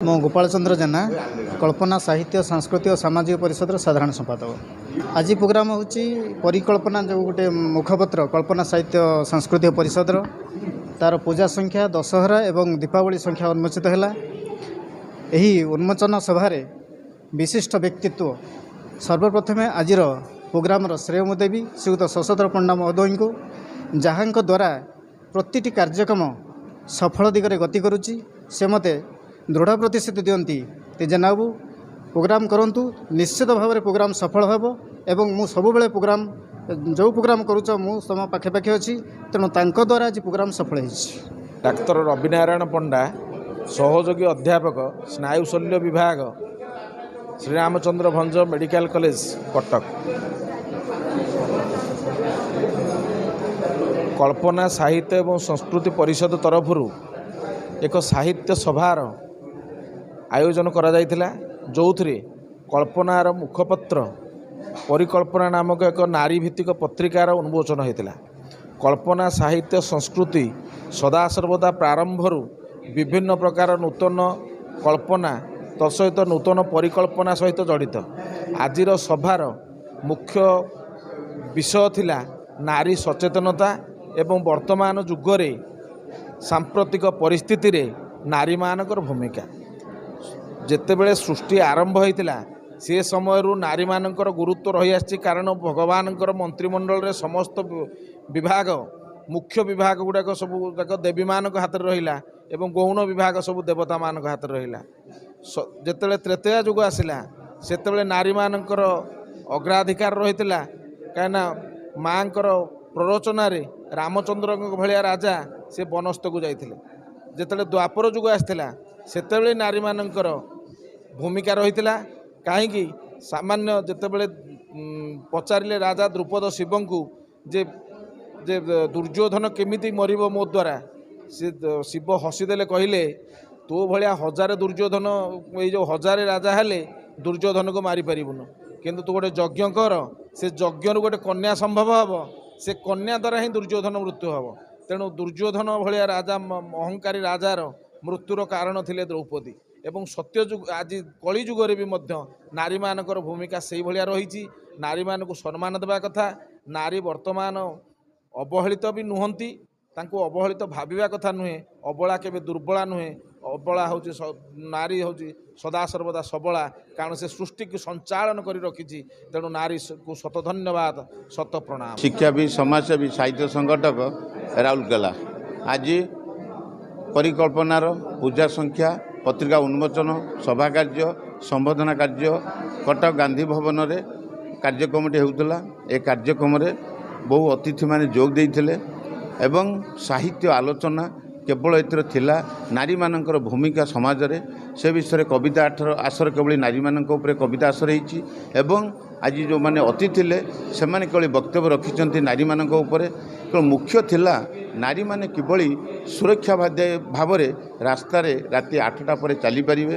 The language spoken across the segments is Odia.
ମୁଁ ଗୋପାଳ ଚନ୍ଦ୍ର ଜେନା, କଳ୍ପନା ସାହିତ୍ୟ ସାଂସ୍କୃତିକ ସାମାଜିକ ପରିଷଦର ସାଧାରଣ ସମ୍ପାଦକ। ଆଜି ପ୍ରୋଗ୍ରାମ ହେଉଛି ପରିକଳ୍ପନା, ଯେଉଁ ଗୋଟେ ମୁଖପତ୍ର କଳ୍ପନା ସାହିତ୍ୟ ସାଂସ୍କୃତିକ ପରିଷଦର, ତା'ର ପୂଜା ସଂଖ୍ୟା, ଦଶହରା ଏବଂ ଦୀପାବଳି ସଂଖ୍ୟା ଉନ୍ମୋଚିତ ହେଲା। ଏହି ଉନ୍ମୋଚନ ସଭାରେ ବିଶିଷ୍ଟ ବ୍ୟକ୍ତିତ୍ୱ, ସର୍ବପ୍ରଥମେ ଆଜିର ପ୍ରୋଗ୍ରାମର ଶ୍ରେୟ ମୁଁ ଦେବି ଶ୍ରୀଯୁକ୍ତ ଶଶଧର ପଣ୍ଡା ମହୋଦୟଙ୍କୁ, ଯାହାଙ୍କ ଦ୍ୱାରା ପ୍ରତିଟି କାର୍ଯ୍ୟକ୍ରମ ସଫଳ ଦିଗରେ ଗତି କରୁଛି। ସେ ମୋତେ ଦୃଢ଼ ପ୍ରତିଶ୍ରୁତି ଦିଅନ୍ତି, ଜେନା ବାବୁ ପ୍ରୋଗ୍ରାମ କରନ୍ତୁ, ନିଶ୍ଚିତ ଭାବରେ ପ୍ରୋଗ୍ରାମ ସଫଳ ହେବ ଏବଂ ମୁଁ ସବୁବେଳେ ପ୍ରୋଗ୍ରାମ, ଯେଉଁ ପ୍ରୋଗ୍ରାମ କରୁଛ, ମୁଁ ତୁମ ପାଖେ ପାଖେ ଅଛି। ତେଣୁ ତାଙ୍କ ଦ୍ୱାରା ଆଜି ପ୍ରୋଗ୍ରାମ ସଫଳ ହେଇଛି। ଡାକ୍ତର ରବିନାରାୟଣ ପଣ୍ଡା, ସହଯୋଗୀ ଅଧ୍ୟାପକ, ସ୍ନାୟୁଶଲ୍ୟ ବିଭାଗ, ଶ୍ରୀରାମଚନ୍ଦ୍ର ଭଞ୍ଜ ମେଡ଼ିକାଲ କଲେଜ, କଟକ। କଳ୍ପନା ସାହିତ୍ୟ ଏବଂ ସଂସ୍କୃତି ପରିଷଦ ତରଫରୁ ଏକ ସାହିତ୍ୟ ସଭାର ଆୟୋଜନ କରାଯାଇଥିଲା, ଯେଉଁଥିରେ କଳ୍ପନାର ମୁଖପତ୍ର ପରିକଳ୍ପନା ନାମକ ଏକ ନାରୀ ଭିତ୍ତିକ ପତ୍ରିକାର ଉନ୍ମୋଚନ ହୋଇଥିଲା। କଳ୍ପନା ସାହିତ୍ୟ ସଂସ୍କୃତି ସଦାସର୍ବଦା ପ୍ରାରମ୍ଭରୁ ବିଭିନ୍ନ ପ୍ରକାର ନୂତନ କଳ୍ପନା ତତ୍ସହିତ ନୂତନ ପରିକଳ୍ପନା ସହିତ ଜଡ଼ିତ। ଆଜିର ସଭାର ମୁଖ୍ୟ ବିଷୟ ଥିଲା ନାରୀ ସଚେତନତା ଏବଂ ବର୍ତ୍ତମାନ ଯୁଗରେ ସାମ୍ପ୍ରତିକ ପରିସ୍ଥିତିରେ ନାରୀମାନଙ୍କର ଭୂମିକା। ଯେତେବେଳେ ସୃଷ୍ଟି ଆରମ୍ଭ ହୋଇଥିଲା, ସେ ସମୟରୁ ନାରୀମାନଙ୍କର ଗୁରୁତ୍ୱ ରହିଆସିଛି, କାରଣ ଭଗବାନଙ୍କର ମନ୍ତ୍ରିମଣ୍ଡଳରେ ସମସ୍ତ ବିଭାଗ, ମୁଖ୍ୟ ବିଭାଗ ଗୁଡ଼ାକ ସବୁ ଯାକ ଦେବୀମାନଙ୍କ ହାତରେ ରହିଲା ଏବଂ ଗୌଣ ବିଭାଗ ସବୁ ଦେବତାମାନଙ୍କ ହାତରେ ରହିଲା। ଯେତେବେଳେ ତ୍ରେତୟା ଯୁଗ ଆସିଲା, ସେତେବେଳେ ନାରୀମାନଙ୍କର ଅଗ୍ରାଧିକାର ରହିଥିଲା, କାହିଁକିନା ମାଆଙ୍କର ପ୍ରରୋଚନାରେ ରାମଚନ୍ଦ୍ରଙ୍କ ଭଳିଆ ରାଜା ସେ ବନସ୍ତକୁ ଯାଇଥିଲେ। ଯେତେବେଳେ ଦ୍ୱାପର ଯୁଗ ଆସିଥିଲା, ସେତେବେଳେ ନାରୀମାନଙ୍କର ଭୂମିକା ରହିଥିଲା। କାହିଁକି ସାମାନ୍ୟ ଯେତେବେଳେ ପଚାରିଲେ ରାଜା ଦ୍ରୁପଦ ଶିବଙ୍କୁ ଯେ ଦୁର୍ଯ୍ୟୋଧନ କେମିତି ମରିବ ମୋ ଦ୍ୱାରା, ସେ ଶିବ ହସିଦେଲେ, କହିଲେ ତୋ ଭଳିଆ ହଜାରେ ଦୁର୍ଯ୍ୟୋଧନ, ଏଇ ଯେଉଁ ହଜାରେ ରାଜା ହେଲେ ଦୁର୍ଯ୍ୟୋଧନକୁ ମାରିପାରିବୁନୁ, କିନ୍ତୁ ତୁ ଗୋଟେ ଯଜ୍ଞ କର, ସେ ଯଜ୍ଞରୁ ଗୋଟେ କନ୍ୟା ସମ୍ଭବ ହେବ, ସେ କନ୍ୟା ଦ୍ୱାରା ହିଁ ଦୁର୍ଯ୍ୟୋଧନ ମୃତ୍ୟୁ ହେବ। ତେଣୁ ଦୁର୍ଯ୍ୟୋଧନ ଭଳିଆ ରାଜା, ଅହଙ୍କାରୀ ରାଜାର ମୃତ୍ୟୁର କାରଣ ଥିଲେ ଦ୍ରୌପଦୀ। ଏବଂ ସତ୍ୟଯୁଗ, ଆଜି କଳିଯୁଗରେ ବି ମଧ୍ୟ ନାରୀମାନଙ୍କର ଭୂମିକା ସେଇଭଳିଆ ରହିଛି। ନାରୀମାନଙ୍କୁ ସମ୍ମାନ ଦେବା କଥା। ନାରୀ ବର୍ତ୍ତମାନ ଅବହେଳିତ ବି ନୁହନ୍ତି, ତାଙ୍କୁ ଅବହେଳିତ ଭାବିବା କଥା ନୁହେଁ। ଅବଳା କେବେ ଦୁର୍ବଳା ନୁହେଁ। ଅବଳା ହେଉଛି, ନାରୀ ହେଉଛି ସଦାସର୍ବଦା ସବଳା, କାରଣ ସେ ସୃଷ୍ଟିକୁ ସଞ୍ଚାଳନ କରି ରଖିଛି। ତେଣୁ ନାରୀକୁ ଶତ ଧନ୍ୟବାଦ, ଶତ ପ୍ରଣାମ। ଶିକ୍ଷାବିତ୍, ସମାଜସେବୀ, ସାହିତ୍ୟ ସଂଗଠକ, ରାଉରକେଲା। ଆଜି ପରିକଳ୍ପନାର ପୂଜା ସଂଖ୍ୟା ପତ୍ରିକା ଉନ୍ମୋଚନ ସଭା କାର୍ଯ୍ୟ, ସମ୍ବର୍ଦ୍ଧନା କାର୍ଯ୍ୟ କଟକ ଗାନ୍ଧୀ ଭବନରେ କାର୍ଯ୍ୟକ୍ରମଟି ହେଉଥିଲା। ଏ କାର୍ଯ୍ୟକ୍ରମରେ ବହୁ ଅତିଥିମାନେ ଯୋଗ ଦେଇଥିଲେ ଏବଂ ସାହିତ୍ୟ ଆଲୋଚନା କେବଳ ଏଥିରେ ଥିଲା ନାରୀମାନଙ୍କର ଭୂମିକା ସମାଜରେ, ସେ ବିଷୟରେ କବିତା ଆସର, କେବଳ ନାରୀମାନଙ୍କ ଉପରେ କବିତା ଆସର ହେଇଛି ଏବଂ ଆଜି ଯେଉଁମାନେ ଅତିଥି ଥିଲେ, ସେମାନେ କେବଳ ବକ୍ତବ୍ୟ ରଖିଛନ୍ତି ନାରୀମାନଙ୍କ ଉପରେ। ତେଣୁ ମୁଖ୍ୟ ଥିଲା ନାରୀମାନେ କିଭଳି ସୁରକ୍ଷା ଭାବରେ ରାସ୍ତାରେ ରାତି 8ଟା ପରେ ଚାଲିପାରିବେ,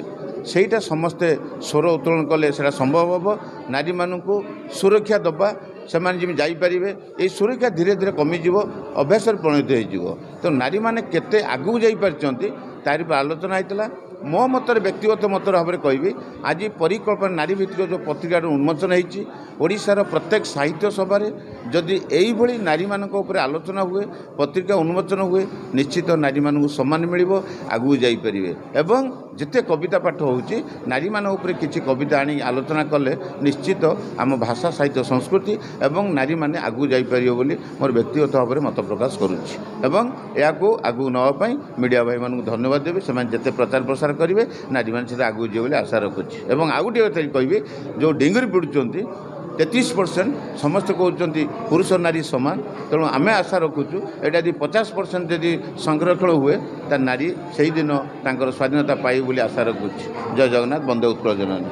ସେଇଟା ସମସ୍ତେ ସ୍ୱର ଉତ୍ତୋଳନ କଲେ ସେଇଟା ସମ୍ଭବ ହେବ। ନାରୀମାନଙ୍କୁ ସୁରକ୍ଷା ଦେବା, ସେମାନେ ଯେମିତି ଯାଇପାରିବେ, ଏଇ ସୁରକ୍ଷା ଧୀରେ ଧୀରେ କମିଯିବ, ଅଭ୍ୟାସରେ ପରିଣତ ହେଇଯିବ। ତେଣୁ ନାରୀମାନେ କେତେ ଆଗକୁ ଯାଇପାରିଛନ୍ତି, ତାରି ଉପରେ ଆଲୋଚନା ହେଇଥିଲା। ମୋ ମତରେ, ବ୍ୟକ୍ତିଗତ ମତ ଭାବରେ କହିବି, ଆଜି ପରିକଳ୍ପନା ନାରୀ ଭିତ୍ତିକ ଯେଉଁ ପତ୍ରିକାର ଉନ୍ମୋଚନ ହେଇଛି, ଓଡ଼ିଶାର ପ୍ରତ୍ୟେକ ସାହିତ୍ୟ ସଭାରେ ଯଦି ଏଇଭଳି ନାରୀମାନଙ୍କ ଉପରେ ଆଲୋଚନା ହୁଏ, ପତ୍ରିକା ଉନ୍ମୋଚନ ହୁଏ, ନିଶ୍ଚିତ ନାରୀମାନଙ୍କୁ ସମ୍ମାନ ମିଳିବ, ଆଗକୁ ଯାଇପାରିବେ। ଏବଂ ଯେତେ କବିତା ପାଠ ହେଉଛି, ନାରୀମାନଙ୍କ ଉପରେ କିଛି କବିତା ଆଣି ଆଲୋଚନା କଲେ ନିଶ୍ଚିତ ଆମ ଭାଷା, ସାହିତ୍ୟ, ସଂସ୍କୃତି ଏବଂ ନାରୀମାନେ ଆଗକୁ ଯାଇପାରିବେ ବୋଲି ମୋର ବ୍ୟକ୍ତିଗତ ଭାବରେ ମତ ପ୍ରକାଶ କରୁଛି। ଏବଂ ଏହାକୁ ଆଗକୁ ନେବା ପାଇଁ ମିଡ଼ିଆ ଭାଇମାନଙ୍କୁ ଧନ୍ୟବାଦ ଦେବି। ସେମାନେ ଯେତେ ପ୍ରଚାର ପ୍ରସାର କରିବେ, ନାରୀମାନେ ସେତେ ଆଗକୁ ଯିବେ ବୋଲି ଆଶା ରଖୁଛି। ଏବଂ ଆଉ ଗୋଟିଏ କଥା କହିବି, ଯେଉଁ ଡିଙ୍ଗରି ପିଟୁଛନ୍ତି 33%, ସମସ୍ତେ କହୁଛନ୍ତି ପୁରୁଷ ନାରୀ ସମାନ। ତେଣୁ ଆମେ ଆଶା ରଖୁଛୁ, ଏଇଟା ଯଦି 50% ଯଦି ସଂରକ୍ଷଣ ହୁଏ, ତା ନାରୀ ସେଇଦିନ ତାଙ୍କର ସ୍ୱାଧୀନତା ପାଇବେ ବୋଲି ଆଶା ରଖୁଛି। ଜୟ ଜଗନ୍ନାଥ, ବନ୍ଦେ ଉତ୍କଳ ଜନନୀ।